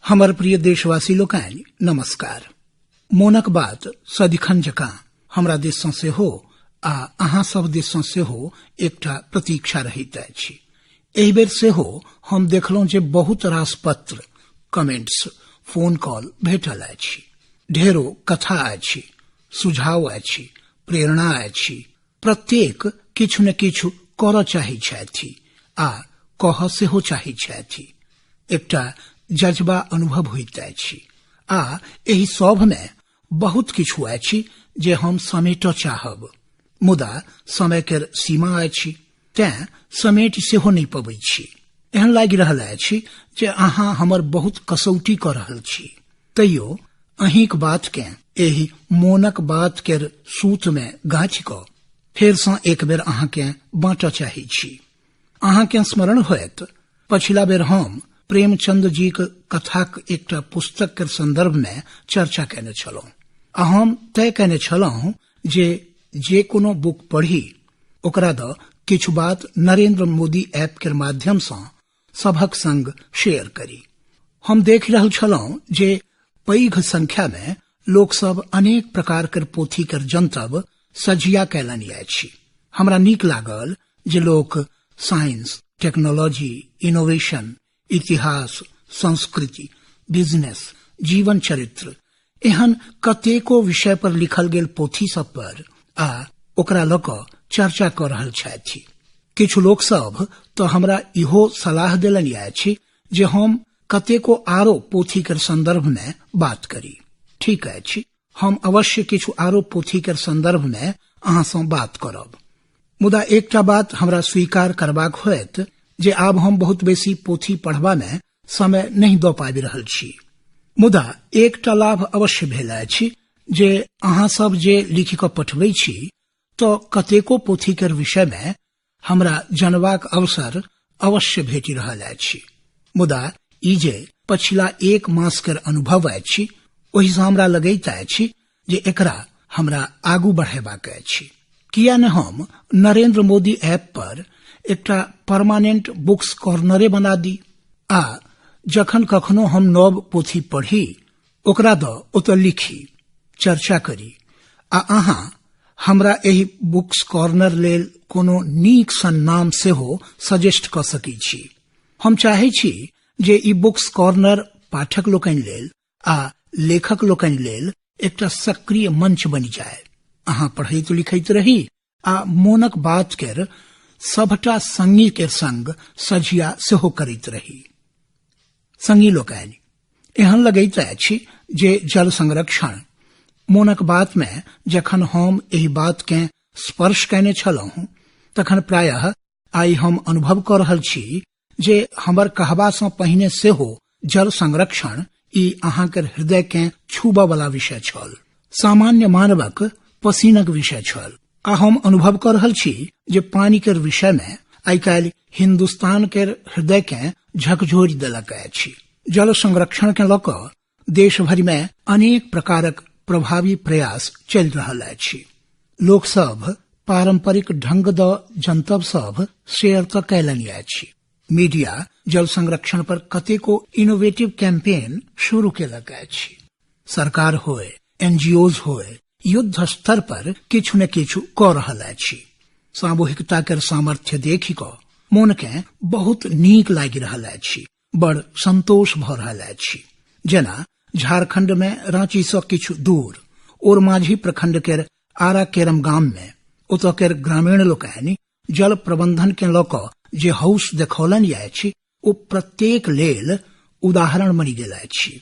हमर प्रिय देशवासी लोकनि, नमस्कार। मोनक बात सदिखन जकाँ हमरा दिस सँ सेहो आ अहाँ सभ दिस सँ सेहो एकटा प्रतीक्षा रहैत अछि। एहि बेर सेहो हम देखलहुँ जे बहुत रास पत्र, कमेंट्स, फोन कॉल भेटल अछि। ढेरो कथा अछि, सुझाव अछि, प्रेरणा अछि। प्रत्येक किछु ने किछु करऽ चाहै छथि आ कहऽ सेहो चाहै छथि। एकटा जज्बा अनुभव होइत अछि आ एहि सभ मे बहुत किछु अछि जे हम समेटऽ चाहब, मुदा समय केर सीमा अछि, तें समेटि सेहो नहि पबै छी। एहन लागि रहल अछि जे अहाँ हमर बहुत कसौटी कऽ रहल छी, तैयो अहींक बात केँ एहि मोनक बात केर सूत मे गाँथि कऽ फेर सँ एक बेर अहाँ केँ बाँटऽ चाहै छी। अहाँ केँ स्मरण होयत, पछिला बेर हम प्रेमचंद जीक कथाक एकटा पुस्तक केर संदर्भ मे चर्चा कयने छलहुँ आ हम तय कयने छलहुँ जे जे कोनो बुक पढ़ी ओकरा दऽ किछु बात नरेंद्र मोदी ऐप केर माध्यम सँ सभक संग शेयर करी। हम देखि रहल छलहुँ जे पैघ संख्या मे लोक सब अनेक प्रकार केर पोथी केर जनतब सझिया कयलनि अछि। हमरा नीक लागल जे लोक साइंस, टेक्नोलॉजी, इनोवेशन, इतिहास, संस्कृति, बिजनेस, जीवन चरित्र एहन कतेको विषय पर लिखल गेल पोथी सब पर आ ओकरा लऽ कऽ चर्चा कऽ रहल छथि। किछु लोक सब तऽ हमरा इहो सलाह देलनि अछि जे हम कतेको आरो पोथी केर संदर्भ मे बात करी। ठीक अछि, हम अवश्य किछु आरो पोथी केर संदर्भ मे अहाँ सँ बात करब। मुदा एकटा बात हमरा स्वीकार करबाक होयत जे आब हम बहुत बेसी पोथी पढ़बा मे समय नहि दऽ पाबि रहल छी। मुदा एकटा लाभ अवश्य भेल अछि जे अहाँ सब जे लिखि कऽ पठबै छी तऽ कतेको पोथी केर विषय मे हमरा जनबाक अवसर अवश्य भेटि रहल अछि। मुदा ई जे पछिला एक मास केर अनुभव अछि ओहि सँ हमरा लगैत अछि जे एकरा हमरा आगू बढ़ेबाक अछि। किया ने हम नरेंद्र मोदी ऐप पर एकटा परमानेंट बुक्स कॉर्नरे बना दी आ जखन कखनो हम नव पोथी पढ़ी ओकरा दऽ ओतऽ लिखी, चर्चा करी आ अहाँ हमरा एहि बुक्स कॉर्नर लेल कोनो नीक सन नाम सेहो सजेस्ट कऽ सकै छी। हम चाहै छी जे ई बुक्स कॉर्नर पाठक लोकनि लेल आ लेखक लोकनि लेल एकटा सक्रिय मंच बनि जाय। अहाँ पढ़ैत लिखैत रही आ मोनक बात केर सभटा संगी केर संग सझिया सेहो करैत रही। संगी लोकनि, एहन लगैत अछि जे जल संरक्षण मोनक बात मे जखन हम एहि बात केँ स्पर्श कयने छलहुँ तखन प्रायः आइ हम अनुभव कऽ रहल छी जे हमर कहबा सँ पहिने सेहो जल संरक्षण ई अहाँक हृदय केँ छूबऽ वाला विषय छल, सामान्य मानवक पसीनक विषय छल। आ हम अनुभव कऽ रहल छी जे पानि केर विषय मे आइ काल्हि हिन्दुस्तान केर हृदय केँ झकझोरि देलक अछि। जल संरक्षण केँ लऽ कऽ देश भरि मे अनेक प्रकारक प्रभावी प्रयास चलि रहल अछि। लोक सब पारंपरिक ढंग द जनतब सब शेयर तऽ कयलनि अछि। मीडिया जल संरक्षण पर कतेको इनोवेटिव कैंपेन शुरू केलक अछि। सरकार होय, एनजीओज होय, युद्ध स्तर पर किछु ने किछु कऽ रहल अछि। सामूहिकता केर सामर्थ्य देखि कऽ मोन केँ बहुत नीक लागि रहल अछि, बड़ संतोष भऽ रहल अछि। जेना झारखंड मे रांची सँ किछु दूर ओरमांझी प्रखंड केर आरा केरम गाम मे ओतऽ केर ग्रामीण लोकनि जल प्रबंधन केँ लऽ कऽ जे हौस देखौलनि अछि ओ प्रत्येक लेल उदाहरण बनि गेल अछि।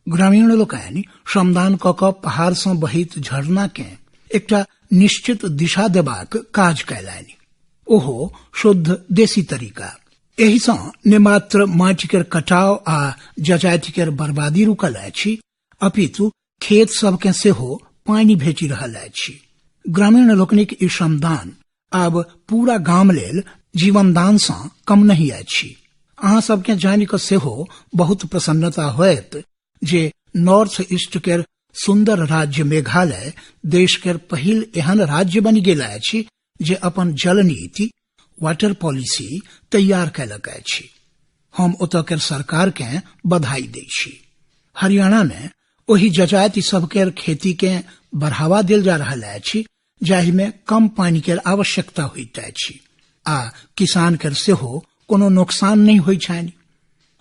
ग्रामीण लोकनि श्रमदान कऽ कऽ पहाड़ सँ बहैत झरना केँ एकटा निश्चित दिशा देबाक काज कयलनि, ओहो शुद्ध देसी तरीका। एहि सँ ने मात्र माटि केर कटाव आ जजाति केर बर्बादी रुकल अछि, अपितु खेत सब केँ सेहो पानि भेटि रहल अछि। ग्रामीण लोकनिक ई श्रमदान आब पूरा गाम लेल जीवनदान सँ कम नहि अछि। अहाँ सबकेँ जानि कऽ सेहो बहुत प्रसन्नता होयत जे नॉर्थ ईस्ट केर सुंदर राज्य मेघालय देश केर पहिल एहन राज्य बनि गेल अछि जे अपन जल नीति, वाटर पॉलिसी तैयार कयलक अछि। हम ओतय केर सरकार केँ बधाई दै छी। हरियाणा मे ओहि जजाति सभ केर खेती केँ बढ़ावा देल जा रहल अछि जाहि मे कम पानि केर आवश्यकता होइत अछि आ किसान केर सेहो कोनो नोकसान नहि होइत छनि।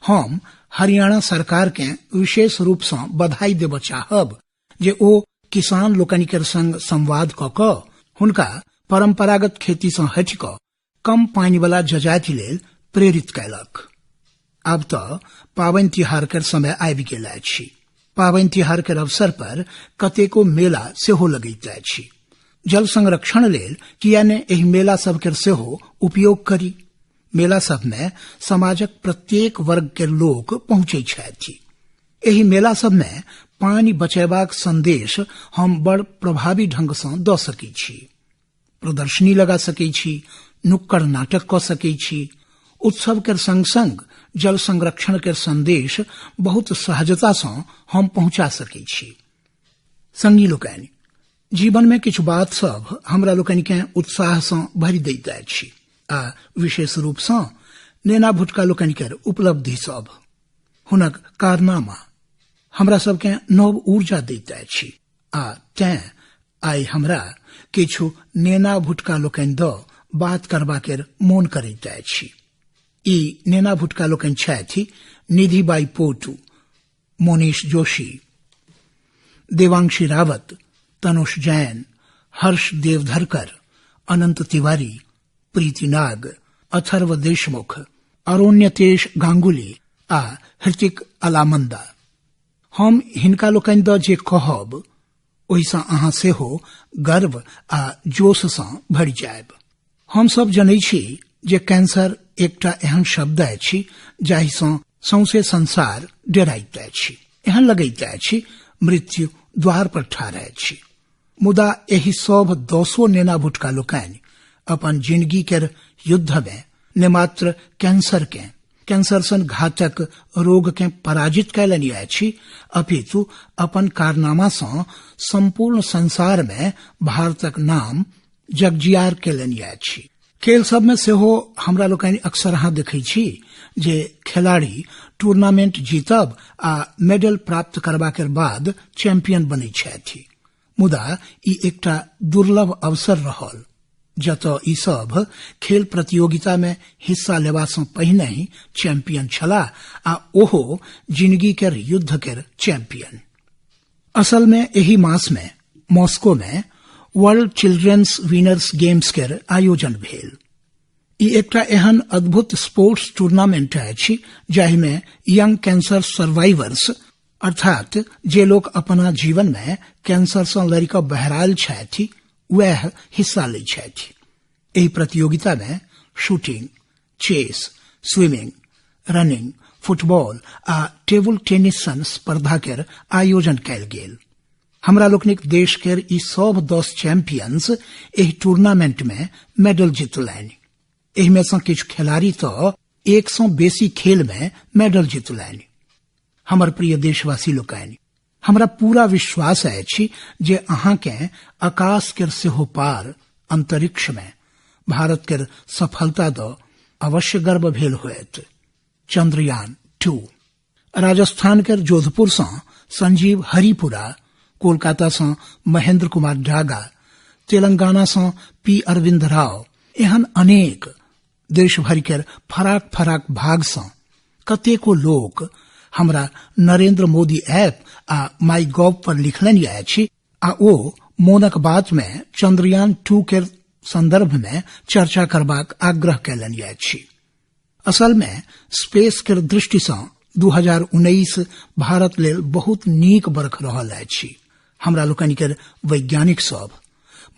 हम हरियाणा सरकार केँ विशेष रूप सँ बधाई देबय चाहब जे ओ किसान लोकनि केर संग संवाद कऽ कऽ हुनका परंपरागत खेती सँ हटि कऽ कम पानि वाला जजाति लेल प्रेरित कयलक। आब तऽ पाबनि तिहार केर समय आबि गेल अछि। पाबनि तिहार केर अवसर पर कतेको मेला सेहो लगैत अछि। जल संरक्षण लेल किया ने एहि मेला सब केर सेहो उपयोग करी। मेला सब मे समाजक प्रत्येक वर्ग केर लोक पहुंचै छथि। एहि मेला सब मे पानि बचेबाक संदेश हम बड़ प्रभावी ढंग सँ दऽ सकै छी। प्रदर्शनी लगा सकै छी, नुक्कड़ नाटक कऽ सकै छी। उत्सव केर संग संग जल संरक्षण केर संदेश बहुत सहजता सँ हम पहुंचा सकै छी। संगी लोकनि, जीवन मे किछु बात सब हमरा लोकनि केँ उत्साह सँ भरि दैत अछि आ विशेष रूप सँ नेना भुटका लोकनि केर उपलब्धि सब, हुनक कारनामा हमरा सबकेँ नव ऊर्जा दैत अछि आ तें आइ हमरा किछु नेना भुटका लोकनि दऽ बात करबा केर मोन करैत अछि। ई नेना भुटका लोकनि छथि निधिबाई पोटू, मोनीश जोशी, देवांशी रावत, तनुष जैन, हर्ष देवधरकर, अनंत तिवारी, प्रीति नाग, अथर्व देशमुख, अरुण्यतेश गांगुली आ हृतिक अलामंदा। हम हिनका लोकनि दऽ जे कहब ओहिसँ अहाँ सेहो गर्व आ जोश सँ भरि जायब। हम सब जनै छी जे कैंसर एकटा एहन शब्द अछि जाहि सँ सौंसे संसार डेराइत अछि। एहन लगैत अछि मृत्यु द्वार पर ठाढ़ अछि। मुदा एहि सभ दसो नेना भुटका लोकनि अपन जिंदगी केर युद्ध मे ने मात्र कैंसर के, कैंसर सन घातक रोग के पराजित कयलनि अछि, अपितु अपन कारनामा सँ संपूर्ण संसार मे भारतक नाम जगजियार कयलनि अछि। खेल सब मे सेहो हमरा लोकनि अक्सर अहाँ देखै छी जे खिलाड़ी टूर्नामेंट जीतब आ मेडल प्राप्त करबा केर बाद चैंपियन बनै छथि। मुदा ई एकटा दुर्लभ अवसर रहल जतऽ ई सब खेल प्रतियोगिता मे हिस्सा लेबा सँ पहिने ही चैंपियन छलाह आ ओहो जिंदगी केर युद्ध केर चैंपियन। असल मे एहि मास मे मॉस्को मे वर्ल्ड चिल्ड्रन्स विनर्स गेम्स केर आयोजन भेल। ई एकटा एहन अद्भुत स्पोर्ट्स टूर्नामेंट अछि जाहि मे यंग कैंसर सर्वाइवर्स अर्थात जे लोक अपना जीवन मे कैंसर सँ लड़ि कऽ बहरायल छथि वएह हिस्सा लै छथि। एहि प्रतियोगिता मे shooting, chess, swimming, running, football आ टेबुल टेनिस सन स्पर्धा केर आयोजन कयल गेल। हमरा लोकनिक देश केर ई सभ 10 चैंपियंस एहि टूर्नामेंट मे मेडल जीतलनि। एहि मे सँ किछु खिलाड़ी तऽ एक सँ बेसी खेल मे मेडल जीतलनि। हमर प्रिय देशवासी लोकनि, हमरा पूरा विश्वास अछि जे अहाँके आकाश केर सेहो पार अंतरिक्ष मे भारत केर सफलता दऽ अवश्य गर्व भेल होयत। चंद्रयान 2 राजस्थान केर जोधपुर सँ संजीव हरिपुरा, कोलकाता सँ महेंद्र कुमार डागा, तेलंगाना सँ पी अरविंद राव, एहन अनेक देश भरि केर फराक फराक भाग सँ कतेको लोक हमरा नरेंद्र मोदी ऐप आ माई गॉव पर लिखलनि अछि आ ओ मोनक बात मे चंद्रयान 2 केर संदर्भ मे चर्चा करबाक आग्रह कयलनि अछि। असल मे स्पेस केर दृष्टि सँ 2019 भारत लेल बहुत नीक बरख रहल अछि। हमरा लोकनि केर वैज्ञानिक सब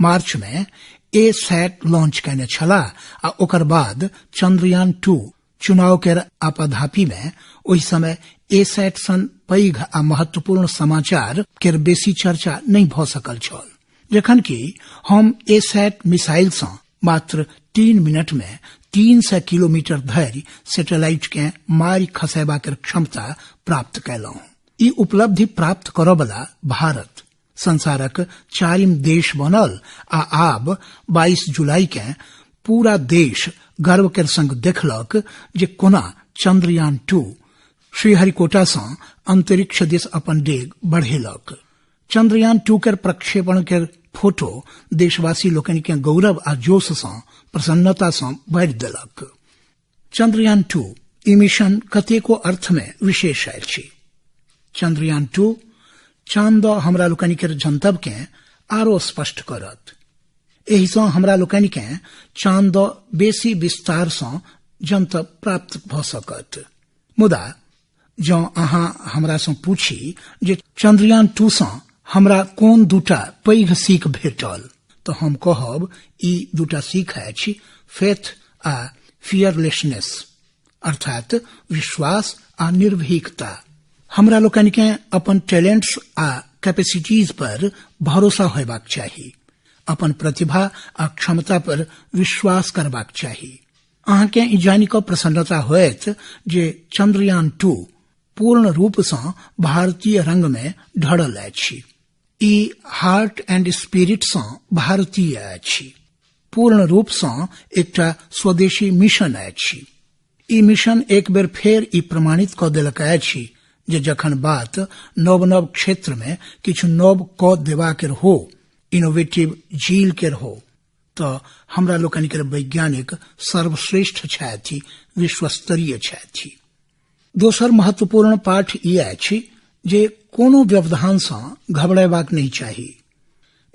मार्च मे ए सैट लॉन्च कयने छलाह आ ओकर बाद चंद्रयान 2 चुनाव केर आपाधापी मे ओहि समय ए सैट सन पैघ आ महत्वपूर्ण समाचार केर बेसी चर्चा नहि भऽ सकल छल, जखन कि हम ए सैट मिसाइल सँ मात्र 3 मिनट मे 300 किलोमीटर धरि सैटेलाइट केँ मारि खसेबा केर क्षमता प्राप्त कयलहुँ। ई उपलब्धि प्राप्त करऽवला भारत संसारक चारिम देश बनल आ आब 22 जुलाई केँ पूरा देश गर्व केर संग देखलक जे कोना चंद्रयान 2 श्रीहरिकोटा सँ अंतरिक्ष दिस अपन डेग बढ़ेलक। चंद्रयान 2 केर प्रक्षेपण केर फोटो देशवासी लोकनि केँ गौरव आ जोश सँ प्रसन्नता सँ भरि देलक। चंद्रयान 2 ई मिशन कतेको अर्थ मे विशेष अछि। चंद्रयान 2 चांद हमरा लोकनि केर जनतब केँ आरो स्पष्ट करत। एहि सँ हमरा लोकनि केँ चांद बेसी विस्तार सँ जनतब प्राप्त भऽ सकत। मुदा जँ अहाँ हमरा सँ पूछी जे चंद्रयान 2 सँ हमरा कोन दूटा पैघ सीख भेटल, तऽ हम कहब ई दूटा सीख अछि फेथ आ फियरलेसनेस, अर्थात विश्वास आ निर्भीकता। हमरा लोकनि केँ अपन टैलेंट्स आ कैपेसिटीज पर भरोसा होयबाक चाही, अपन प्रतिभा आ क्षमता पर विश्वास करबाक चाही। अहाँकेँ ई जानि कऽ प्रसन्नता होयत जे चंद्रयान 2 पूर्ण रूप सँ भारतीय रंग मे ढरल अछि। ई हार्ट एंड स्पिरिट सँ भारतीय अछि, पूर्ण रूप सँ एकटा स्वदेशी मिशन अछि। ई मिशन एक बेर फेर ई प्रमाणित कऽ देलक अछि जे जखन बात नव नव क्षेत्र मे किछु नव कऽ देबा केर हो, इनोवेटिव जील केर हो, तऽ हमरा लोकनि केर वैज्ञानिक सर्वश्रेष्ठ छथि, विश्वस्तरीय छथि। दोसर महत्वपूर्ण पाठ ई अछि जे कोनो व्यवधान सँ घबरेबाक नहि चाही।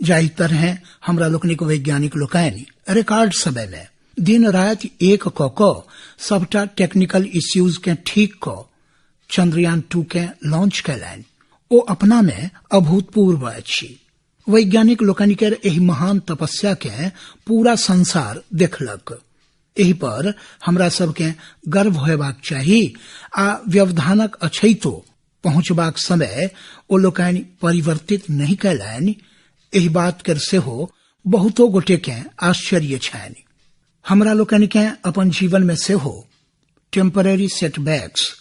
जाहि तरहें हमरा लोकनिक वैज्ञानिक लोकनि रिकॉर्ड समय मे दिन राति एक कऽ कऽ सबटा टेक्निकल इश्यूज केँ ठीक कऽ चंद्रयान 2 केँ लॉन्च कयलनि, ओ अपना मे अभूतपूर्व अछि। वैज्ञानिक लोकनि केर एहि महान तपस्या केँ पूरा संसार देखलक। एहि पर हमरा सबकेँ गर्व होयबाक चाही आ व्यवधानक अछैतो पहुंचबाक समय ओ लोकनि परिवर्तित नहि कयलनि, एहि बात केर सेहो बहुतो गोटे केँ आश्चर्य छनि। हमरा लोकनि केँ अपन जीवन मे सेहो टेम्पररी सेटबैक्स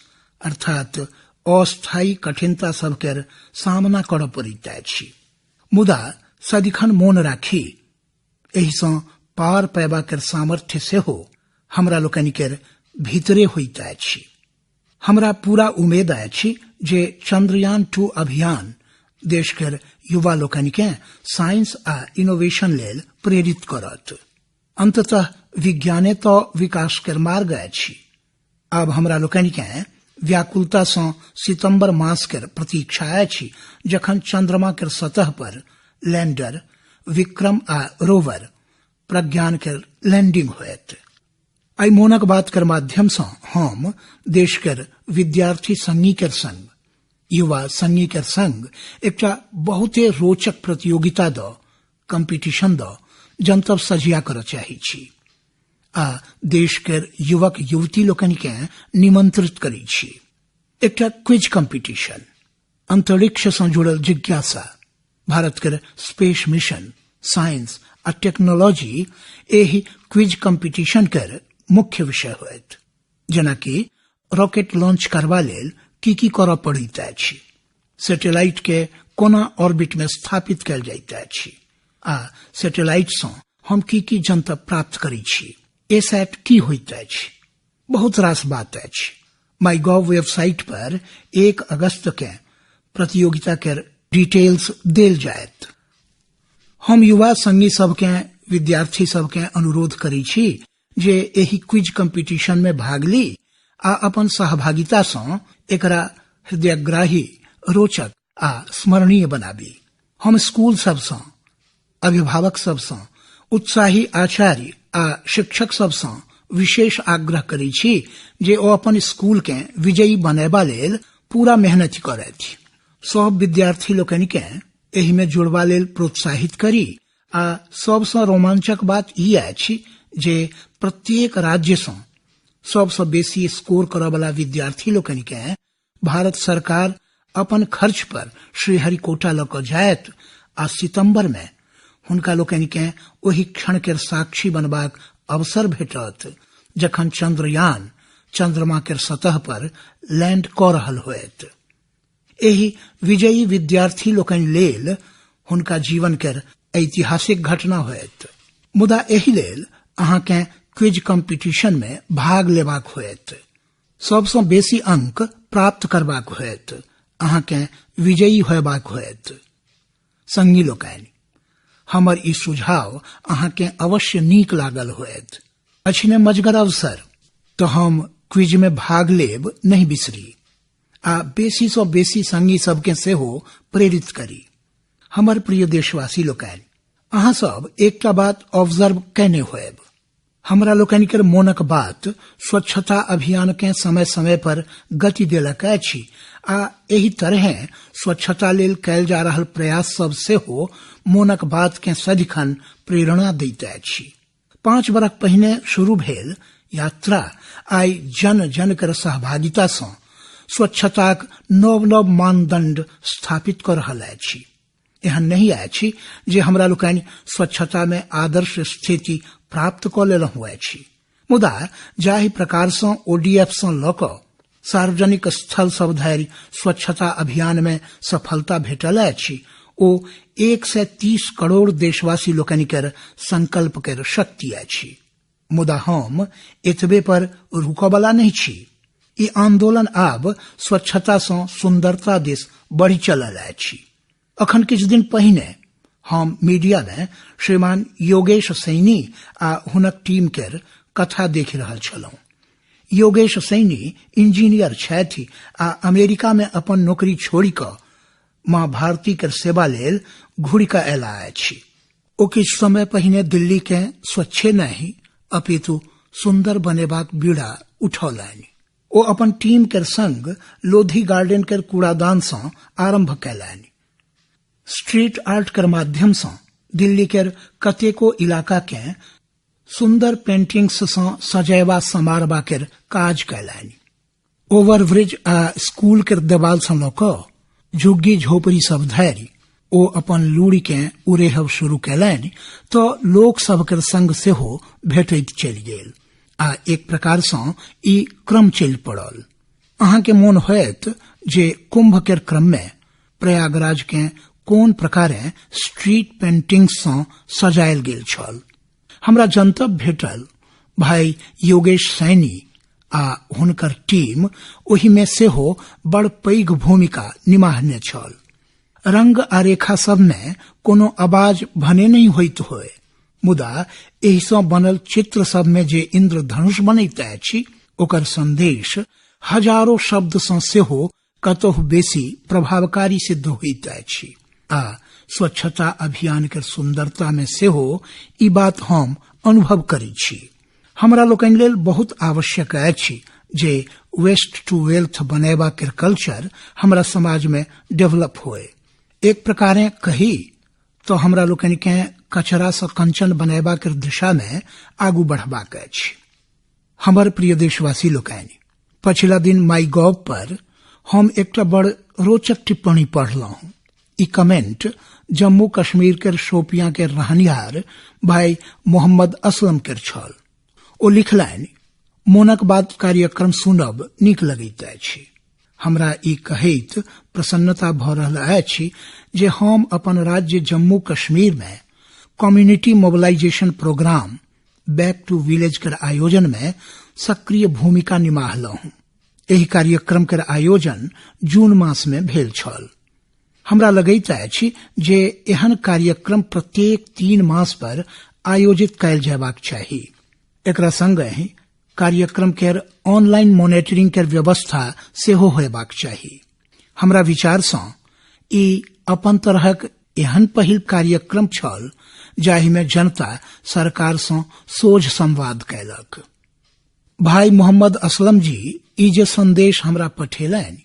अर्थात अस्थायी कठिनता सब केर सामना करऽ पड़ैत अछि, मुदा सदिखन मोन राखी एहि सँ पार पयबा केर सामर्थ्य सेहो हमरा लोकनि केर भीतरे होइत अछि। हमरा पूरा उम्मीद अछि जे चंद्रयान 2 अभियान देश केर युवा लोकनि केँ साइंस आ इनोवेशन लेल प्रेरित करत। अंततः विज्ञाने तऽ विकास केर मार्ग अछि। आब हमरा लोकनि केँ व्याकुलता सँ सितंबर मास केर प्रतीक्षा अछि, जखन चंद्रमा केर सतह पर लैंडर विक्रम आ रोवर प्रज्ञान केर लैंडिंग होयत। एहि मोनक बात केर माध्यम सँ हम देश केर विद्यार्थी संगी केर संग, युवा संगी केर संग एकटा बहुते रोचक प्रतियोगिता द कंपटीशन द जनतब सझिया करऽ चाहै छी आ देश केर युवक युवती लोकनि केँ निमंत्रित करै छी। एकटा क्विज कंपटीशन, अंतरिक्ष सँ जुड़ल जिज्ञासा, भारत केर स्पेस मिशन, साइंस आ टेक्नोलॉजी एहि क्विज कंपटीशन केर मुख्य विषय होयत। जेनाकि रॉकेट लॉन्च करबा लेल की की करऽ पड़ैत अछि, सैटेलाइट के कोना ऑर्बिट मे स्थापित कयल जाइत अछि आ सैटेलाइट सँ हम की की जनतब प्राप्त करै छी, एसैट की होइत अछि, बहुत रास बात अछि। माई गॉव वेबसाइट पर 1 अगस्त के प्रतियोगिता के डिटेल्स देल जायत। हम युवा संगी सबके, विद्यार्थी सबके अनुरोध करै छी जे एहि क्विज कंपटीशन में भाग ली आ अपन सहभागिता सँ एकरा हृदयग्राही, रोचक आ स्मरणीय बनाबी। हम स्कूल सब सँ, अभिभावक सब सँ, उत्साही आचार्य आ शिक्षक सब सँ विशेष आग्रह करै छी जे ओ अपन स्कूल के विजयी बनेबा लेल पूरा मेहनति करथि। सब विद्यार्थी लोकनि के एहि मे जुड़बा लेल प्रोत्साहित करी आ सबसँ रोमांचक बात ई अछि जे प्रत्येक राज्य सँ सबसँ बेसी स्कोर करऽ वाला विद्यार्थी लोकनि के भारत सरकार अपन खर्च पर श्रीहरिकोटा लऽ कऽ जायत आ सितंबर मे हुनका लोकनि के ओहि क्षण केर साक्षी बनबाक अवसर भेटत जखन चंद्रयान चंद्रमा केर सतह पर लैंड कऽ रहल होयत। एहि विजयी विद्यार्थी लोकनि लेल हुनका जीवन केर ऐतिहासिक घटना होयत, मुदा एहि लेल अहाँकेँ क्विज कंपटीशन मे भाग लेबाक होयत। सबसँ बेसी अंक प्राप्त करबाक होयत, अहाँकेँ विजयी होयबाक होयत। संगी लोकनि, हमर ई सुझाव अहाँकेँ अवश्य नीक लागल होयत। अछि ने मजगर अवसर, तऽ हम क्विज में भाग लेब नहि बिसरी आ बेसी सँ बेसी संगी सबके सेहो प्रेरित करी। हमर प्रिय देशवासी लोकनि, अहाँ सब एकटा बात ऑब्जर्व कयने होयब। हमरा लोकनि केर मोनक बात स्वच्छता अभियान के समय समय पर गति देलक अछि आ एहि तरहें स्वच्छता लेल कयल जा रहल प्रयास सब सेहो मोनक बात के सदिखन प्रेरणा दैत अछि। 5 बरख पहिने शुरू भेल यात्रा आइ जन जन कर सहभागिता सँ स्वच्छताक नव नव मानदंड स्थापित कऽ रहल अछि। एहन नहि अछि जे हमरा लोकनि स्वच्छता में आदर्श स्थिति प्राप्त कऽ लेलहुँ अछि, मुदा जाहि प्रकार सँ ओडीएफ सँ लऽ कऽ सार्वजनिक स्थल सब धरि स्वच्छता अभियान में सफलता भेटल अछि, ओ 130 करोड़ देशवासी लोकनि केर संकल्प केर शक्ति अछि। मुदा हम एतबे पर रुकऽ वाला नहि छी। ई आंदोलन आब स्वच्छता सँ सुंदरता दिस बढ़ि चलल अछि। अखन किछु दिन पहिने हम मीडिया में श्रीमान योगेश सैनी आ हुनक टीम केर कथा देखि रहल छलहुँ। योगेश सैनी इंजीनियर छथि आ अमेरिका में अपन नौकरी छोड़ि कऽ माँ भारती केर सेवा लेल घुरि कऽ अयलाह अछि। ओ किछु समय पहिने दिल्ली के स्वच्छे नहि अपितु सुंदर बनेबाक बीड़ा उठौलनि। ओ अपन टीम केर संग लोधी गार्डन केर कूड़ादान सँ आरंभ कयलनि। स्ट्रीट आर्ट केर माध्यम सँ दिल्ली केर कतेको इलाका के सुंदर पेंटिंग्स सँ सजयबा संवारबा केर काज कयलनि। ओवरब्रिज आ स्कूल केर देवाल सँ लऽ कऽ झुग्गी झोपड़ी सब धरि ओ अपन लूरि के उरेहब शुरू कयलनि तऽ लोक सब केर संग सेहो भेटैत चलि गेल आ एक प्रकार सँ ई क्रम चलि पड़ल। अहाँके मोन होयत जे कुंभ केर क्रम में प्रयागराज के कोन प्रकारे स्ट्रीट पेंटिंग्स सँ सजायल गेल छल। हमरा जनतब भेटल भाई योगेश सैनी आ हुनकर टीम ओहि में सेहो बड़ पैघ भूमिका निमाहने छल। रंग आ रेखा सब में कोनो आवाज भने नहि होइत होय, मुदा एहि सँ बनल चित्र सब में जे इंद्रधनुष बनैत अछि ओकर संदेश हजारों शब्द सँ सेहो कतहु बेसी प्रभावकारी सिद्ध होइत अछि आ स्वच्छता अभियान के सुंदरता में सेहो ई बात हम अनुभव करै छी। हमरा लोकनि लेल बहुत आवश्यक अछि जे वेस्ट टू वेल्थ बनेबा के कल्चर हमरा समाज में डेवलप होए। एक प्रकारे कही तो हमरा लोकनि के कचरा सँ कंचन बनेबा के दिशा में आगू बढ़बाक अछि। हमर प्रिय देशवासी लोकनि, पछिला दिन माई गॉव पर हम एकटा बड़ रोचक टिप्पणी पढ़लहुँ। ई कमेंट जम्मू कश्मीर के शोपियां के रहनिहार भाई मोहम्मद असलम के छल। ओ लिखलनि, मोनक बात कार्यक्रम सुनब नीक लगैत अछि। हमरा ई कहैत प्रसन्नता भऽ रहल अछि जे हम अपन राज्य जम्मू कश्मीर में community mobilisation programme back to village के आयोजन में सक्रिय भूमिका निमाहलहुँ। एहि कार्यक्रम के आयोजन जून मास में भेल छल। हमरा लगैत अछि जे एहन कार्यक्रम प्रत्येक 3 मास पर आयोजित कयल जयबाक चाही। एकरा संगहि कार्यक्रम केर ऑनलाइन मॉनिटरिंग केर व्यवस्था सेहो होयबाक चाही। हमरा विचार सँ ई अपन तरहक एहन पहिल कार्यक्रम छल जाहि में जनता सरकार सँ सोझ संवाद कयलक। भाई मोहम्मद असलम जी ई जे संदेश हमरा पठेलनि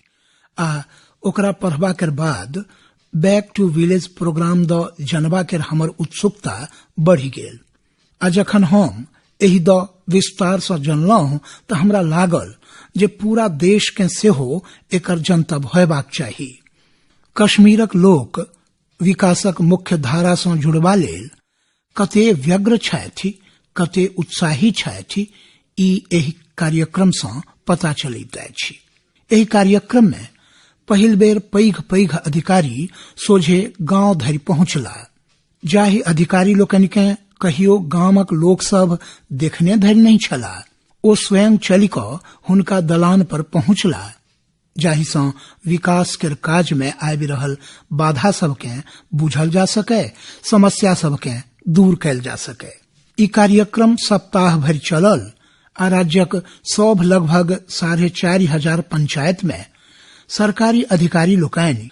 आ ओकरा पढ़बा के बाद बैक टू विलेज प्रोग्राम द जनबा के हमर उत्सुकता बढ़ि गेल आ जखन हम एहि द विस्तार सँ जनलहुँ तऽ हमरा लागल जे पूरा देश के सेहो एकर जनतब होयबाक चाही। कश्मीरक लोक विकासक मुख्य धारा सँ जुड़बा लेल कते व्यग्र छथि, कते उत्साही छथि, ई एहि कार्यक्रम सँ पता चलैत अछि। एहि कार्यक्रम में पहिल बेर पैघ पैघ अधिकारी सोझे गांव धरि पहुंचला। जाहि अधिकारी लोकनि के कहियो गामक लोक सब देखने धरि नहि छला, ओ स्वयं चलि कऽ हुनका दलान पर पहुँचला, जाहि सँ विकास केर काज मे आबि रहल बाधा सबकेँ बुझल जा सकय, समस्या सबकेँ दूर कयल जा सकय। ई कार्यक्रम सप्ताह भरि चलल आ राज्यक सभ लगभग 4,500 पंचायत मे सरकारी अधिकारी लोकनि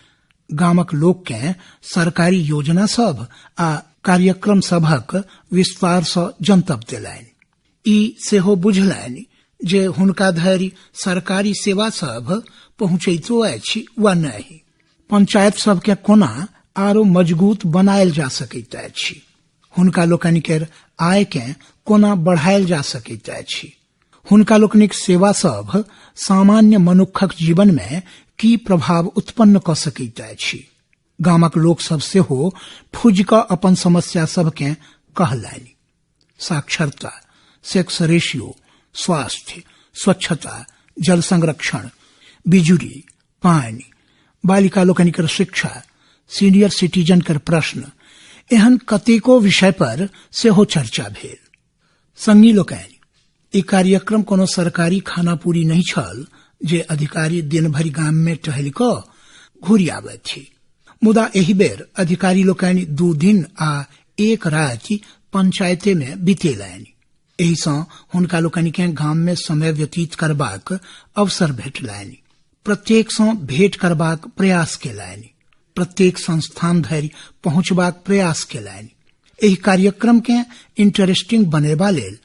गामक लोक केँ सरकारी योजना सभ आ कार्यक्रम सभक विस्तार सँ जनतब देलनि। ई सेहो बुझलनि जे हुनका धरि सरकारी सेवा सभ पहुँचैतो अछि वा नहि। पंचायत सबकेँ कोना आरो मजगूत बनायल जा सकैत अछि, हुनका लोकनि केर आय केँ कोना बढ़ायल जा सकैत अछि, हुनका लोकनिक सेवा सभ सामान्य मनुक्खक जीवन मे की प्रभाव उत्पन्न कऽ सकैत अछि। गामक लोक सब सेहो फूजि कऽ अपन समस्या सबकेँ कहलनि। साक्षरता, सेक्स रेशियो, स्वास्थ्य, स्वच्छता, जल संरक्षण, बिजुली, पानि, बालिका लोकनि केर शिक्षा, सीनियर सिटीजन केर प्रश्न, एहन कतेको विषय पर सेहो चर्चा भेल। संगी लोकनि, ई कार्यक्रम कोनो सरकारी खानापूरी नहि छल जे अधिकारी दिन भरि गाम मे टहलि कऽ घुरि आबथि, मुदा एहि बेर अधिकारी लोकनि 2 दिन आ 1 राति पंचायते मे बितेलनि। एहि सँ हुनका लोकनि केँ गाम मे समय व्यतीत करबाक अवसर भेटलनि। प्रत्येक सँ भेंट करबाक प्रयास केलनि, प्रत्येक संस्थान धरि पहुँचबाक प्रयास केलनि। एहि कार्यक्रम केँ इंटरेस्टिंग बनेबा लेल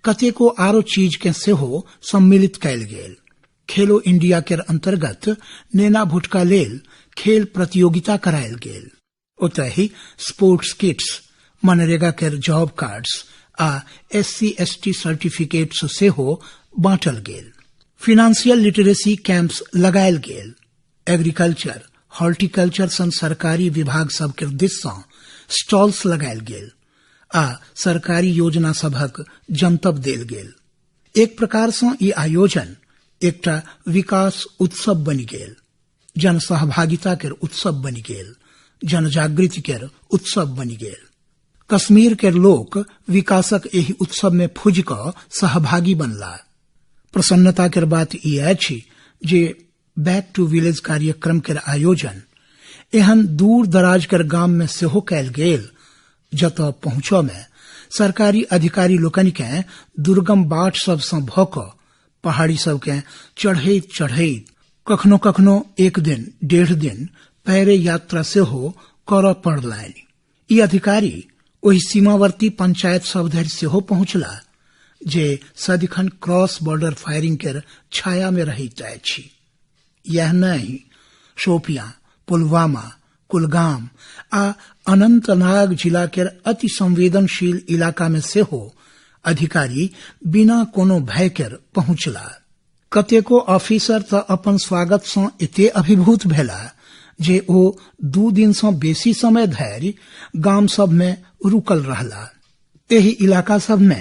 कतेको आरो चीज केँ सेहो सम्मिलित कयल गेल। खेलो इंडिया केर अंतर्गत नेना भुटका लेल खेल प्रतियोगिता करायल गेल। ओतहि स्पोर्ट्स किट्स, मनरेगा केर जॉब कार्ड्स आ एससी एसटी सर्टिफिकेट्स सेहो बांटल गेल। फिनांशियल लिटरेसी कैंप्स लगायल गेल। एग्रीकल्चर, हॉर्टिकल्चर सन सरकारी विभाग सब केर दिस सँ स्टॉल्स लगायल गेल आ सरकारी योजना सभक जनतब देल गेल। एक प्रकार सँ ई आयोजन एकटा विकास उत्सव बनि गेल, जन सहभागिता केर उत्सव बनि गेल, जनजागृति केर उत्सव बनि गेल। कश्मीर केर लोक विकासक एहि उत्सव मे फूजि कऽ सहभागी बनला। प्रसन्नता केर बात ई अछि जे बैक टू विलेज कार्यक्रम केर आयोजन एहन दूर दराज केर गाम मे सेहो कयल गेल जतऽ पहुँचऽ मे सरकारी अधिकारी लोकनि केँ दुर्गम बाट सब सँ भऽ कऽ पहाड़ी सब केँ चढ़ैत चढ़ैत कखनो कखनो 1 दिन 1.5 दिन पैरे यात्रा सेहो करऽ पड़लनि। ई अधिकारी ओहि सीमावर्ती पंचायत सब धरि सेहो पहुँचला जे सदिखन क्रॉस बॉर्डर फायरिंग केर छाया मे रहैत अछि। यैह नहि, शोपियां, पुलवामा, कुलगाम आ अनंतनाग जिला केर अति संवेदनशील इलाका मे सेहो अधिकारी बिना कोनो भय केर पहुँचला। कतेको ऑफिसर तऽ अपन स्वागत सँ एते अभिभूत भेला जे ओ 2 दिन सँ बेसी समय धरि गाम सब मे रुकल रहला। एहि इलाका सब मे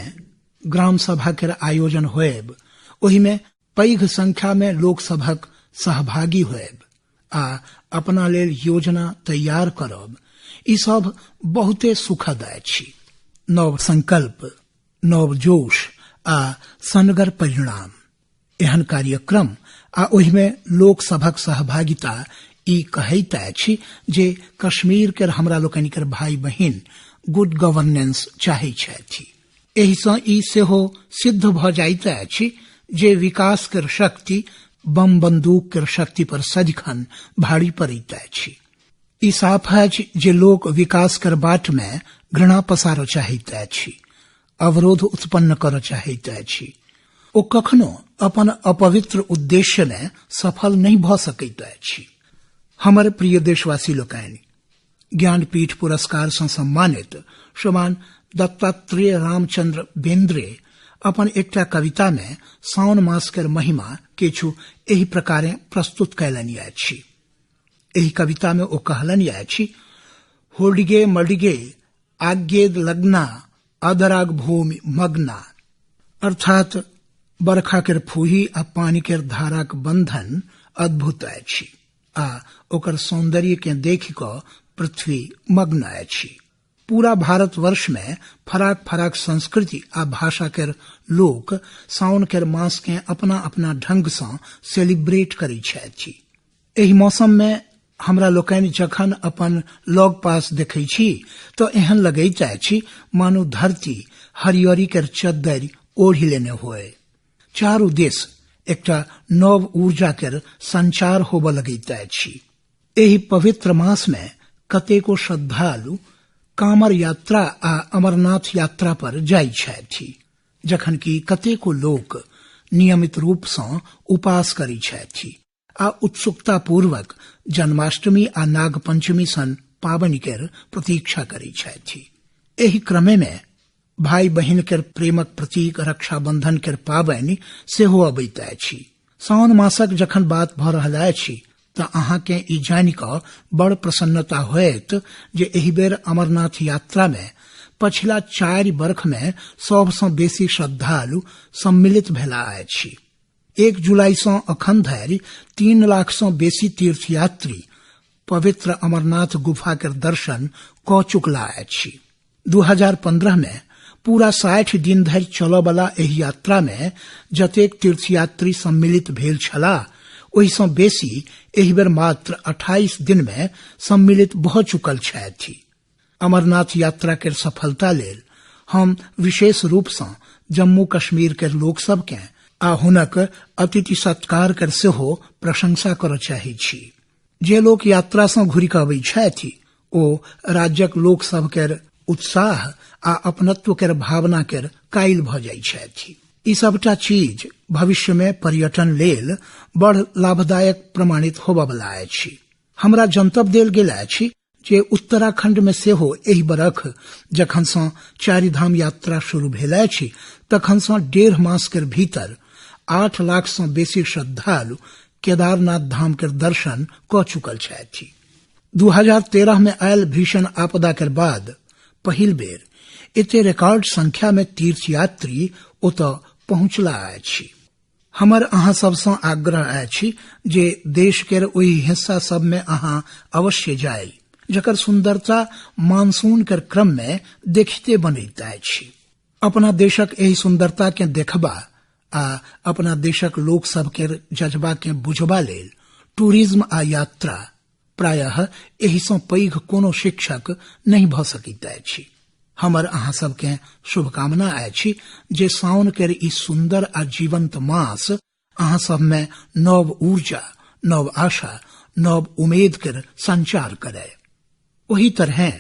ग्राम सभा केर आयोजन होएब, ओहि मे पैघ संख्या मे लोक सभक सहभागी होएब आ अपना लेल योजना तैयार करब, ई सब बहुते सुखद अछि। नव संकल्प, नव जोश आ सनगर परिणाम। एहन कार्यक्रम आ ओहि मे लोक सभक सहभागिता ई कहैत अछि जे कश्मीर केर हमरा लोकनि केर भाई बहिन गुड गवर्नेंस चाहै छथि। एहि सँ ई सेहो सिद्ध भऽ जाइत अछि जे विकास केर शक्ति बम बंदूक केर शक्ति पर सदिखन भारी पड़ैत अछि। ई साफ अछि जे लोक विकास केर बाट मे घृणा पसारऽ चाहैत अछि, अवरोध उत्पन्न करऽ चाहैत अछि। ओ कखनो अपन अपवित्र उद्देश्य मे सफल नहि भऽ सकैत अछि। हमर प्रिय देशवासी लोकनि, ज्ञानपीठ पुरस्कार सँ सम्मानित श्रीमान दत्तात्रेय रामचंद्र बेंद्रे अपन एकटा कविता मे साओन मास केर महिमा किछु एहि प्रकारे प्रस्तुत कयलनि अछि। एहि कविता मे ओ कहलनि अछि, होडिगे मडिगे आज्ञेद लग्ना अदराग भूमि मग्ना। अर्थात बरखा केर फूही आ पानि केर धाराक बंधन अद्भुत अछि आ ओकर सौंदर्य केँ देखि कऽ पृथ्वी मग्न अछि। पूरा भारतवर्ष मे फराक फराक संस्कृति आ भाषा केर लोक साउन केर मास के अपना अपना ढंग सँ सेलिब्रेट करै छथि। एहि मौसम मे हमरा लोकनि जखन अपन लग पास देखै छी तऽ एहन लगैत अछि मानू धरती हरियरी केर चद्दरि ओढ़ि लेने होय। चारू दिस एकटा नव ऊर्जा केर संचार होबऽ लगैत अछि। एहि पवित्र मास मे कतेको श्रद्धालु कामर यात्रा आ अमरनाथ यात्रा पर जाइ छथि, जखन कि कतेको लोक नियमित रूप सँ उपास करै छथि आ उत्सुकता पूर्वक जन्माष्टमी आ नागपंचमी सन पाबनि केर प्रतीक्षा करै छथि। एहि क्रमे मे भाई बहिन केर प्रेमक प्रतीक रक्षाबंधन केर पाबनि सेहो अबैत अछि। साओन मासक जखन बात भऽ रहल अछि तऽ अहाँकेँ ई जानि कऽ बड़ प्रसन्नता होयत जे एहि बेर अमरनाथ यात्रा मे पछिला 4 बरख मे सबसँ बेसी श्रद्धालु सम्मिलित भेला अछि। 1 जुलाई सँ अखन धरि 3 लाख सँ बेसी तीर्थयात्री पवित्र अमरनाथ गुफा केर दर्शन कऽ चुकला अछि। 2015 मे पूरा 60 दिन धरि चलऽवला एहि यात्रा मे जतेक तीर्थयात्री सम्मिलित भेल छलाह ओहि सँ बेसी एहि बेर मात्र 28 दिन मे सम्मिलित भऽ चुकल छथि। अमरनाथ यात्रा केर सफलता लेल हम विशेष रूप सँ जम्मू कश्मीर केर लोक सबकेँ आ हुनक अतिथि सत्कार केर सेहो प्रशंसा करऽ चाहै छी। जे लोक यात्रा सँ घुरि कऽ अबै छथि ओ राज्यक लोक सब केर उत्साह आ अपनत्व केर भावना केर कायल भऽ जाइ छथि। ई सबटा चीज भविष्य मे पर्यटन लेल बड़ लाभदायक प्रमाणित होबऽ बला अछि। हमरा जनतब देल गेल अछि जे उत्तराखंड मे सेहो एहि बरख जखन सँ चारिधाम यात्रा शुरू भेल अछि तखन सँ 1.5 मास केर भीतर 8 लाख सँ बेसी श्रद्धालु केदारनाथ धाम केर दर्शन कऽ चुकल छथि। 2013 मे आयल भीषण आपदा केर बाद पहिल बेर एते रिकॉर्ड संख्या मे तीर्थयात्री ओतऽ पहुंचला अछि। हमर अहाँ सब सँ आग्रह अछि जे देश केर ओहि हिस्सा सब मे अहाँ अवश्य जाइ जकर सुंदरता मानसून केर क्रम मे देखिते बनैत अछि। अपना देशक एहि सुंदरता के देखबा आ अपना देशक लोक सब केर जज्बा के बुझबा लेल टूरिज्म आ यात्रा प्रायः एहि सँ पैघ कोनो शिक्षक नहि भऽ सकैत अछि। हमर अहाँ सबके शुभकामना अछि जे साउन केर ई सुंदर आ जीवंत मास अहाँ सबमे नव ऊर्जा, नव आशा, नव उमेद केर संचार करे। ओही तरहें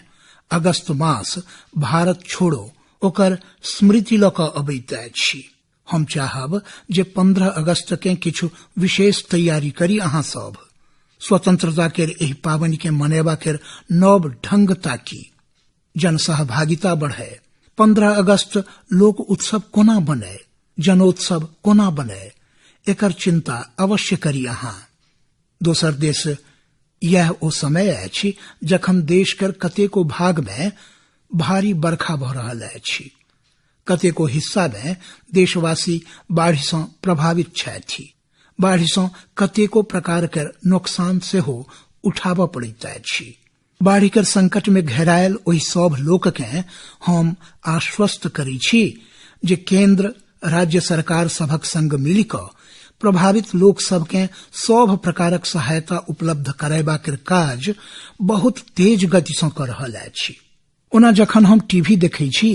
अगस्त मास भारत छोड़ो ओकर स्मृति लऽ कऽ अबैत अछि। हम चाहब जे 15 अगस्त के किछु विशेष तैयारी करी अहाँ सब। स्वतंत्रता केर एहि पाबनि के मनेबा केर नव ढंग ताकी, जनसहभागिता बढ़े। 15 अगस्त लोक उत्सव कोना बने, जनोत्सव कोना बने, एकर चिंता अवश्य करी अहाँ। दोसर देश यह ओ समय अछि जखन देश केर कतेको भाग मे भारी बरखा भऽ रहल अछि। कतेको हिस्सा मे देशवासी बाढ़ि सँ प्रभावित छथि। बाढ़ि सँ कतेको प्रकार केर नोकसान सेहो उठाबऽ पड़ैत अछि। बाढ़ि केर संकट मे घेरायल ओहि सभ लोक केँ हम आश्वस्त करै छी जे केंद्र राज्य सरकार सभक संग मिलि कऽ प्रभावित लोक सबकेँ सभ प्रकारक सहायता उपलब्ध करयबा केर काज बहुत तेज गति सँ कऽ रहल अछि। ओना जखन हम टीवी देखै छी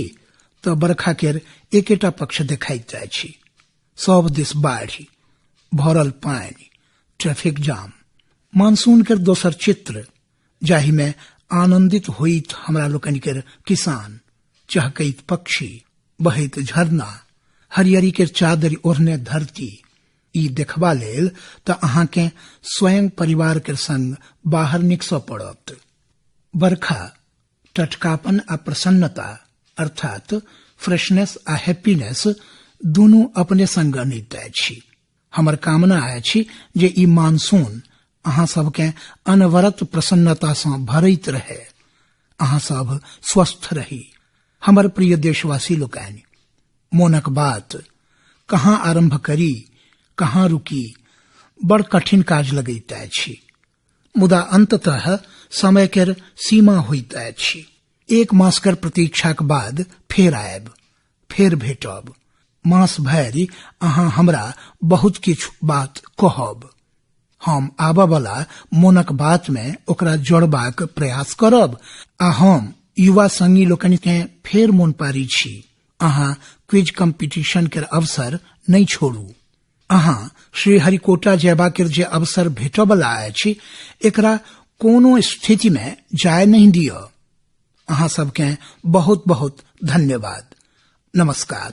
तऽ बरखा केर एकेटा पक्ष देखाइत अछि। सब दिस बाढ़ि, भरल पानि, ट्रैफिक जाम। मानसून केर दोसर चित्र जाहि मे आनंदित होइत हमरा लोकनि केर किसान, चहकैत पक्षी, बहैत झरना, हरियरी केर चादरि ओढ़ने धरती, ई देखबा लेल तऽ अहाँकेँ स्वयं परिवार केर संग बाहर निकसऽ पड़त। बरखा टटकापन आ प्रसन्नता अर्थात फ्रेशनेस आ हैप्पीनेस दुनू अपने संग अनैत अछि। हमर कामना अछि जे ई मानसून अहाँ सबकेँ अनवरत प्रसन्नता सँ भरैत रहे। अहाँ सब स्वस्थ रही। हमर प्रिय देशवासी लोकनि, मोनक बात कहाँ आरंभ करी, कहाँ रुकी, बड़ कठिन काज लगैत अछि। मुदा अंततः समय केर सीमा होइत अछि। एक मासकर प्रतीक्षाक बाद फेर आयब, फेर भेटब। मास भरि अहाँ हमरा बहुत किछु बात कहब। हम आबऽ वाला मोनक बात मे ओकरा जोड़बाक प्रयास करब। आ हम युवा संगी लोकनि केँ फेर मोन पारी छी, अहाँ क्विज कंपटीशन केर अवसर नहि छोड़ू। अहाँ श्रीहरिकोटा जयबा केर जे अवसर भेटऽ वाला अछि, एकरा कोनो स्थिति मे जाय नहि दिअ। अहाँ सबकेँ बहुत बहुत धन्यवाद। नमस्कार।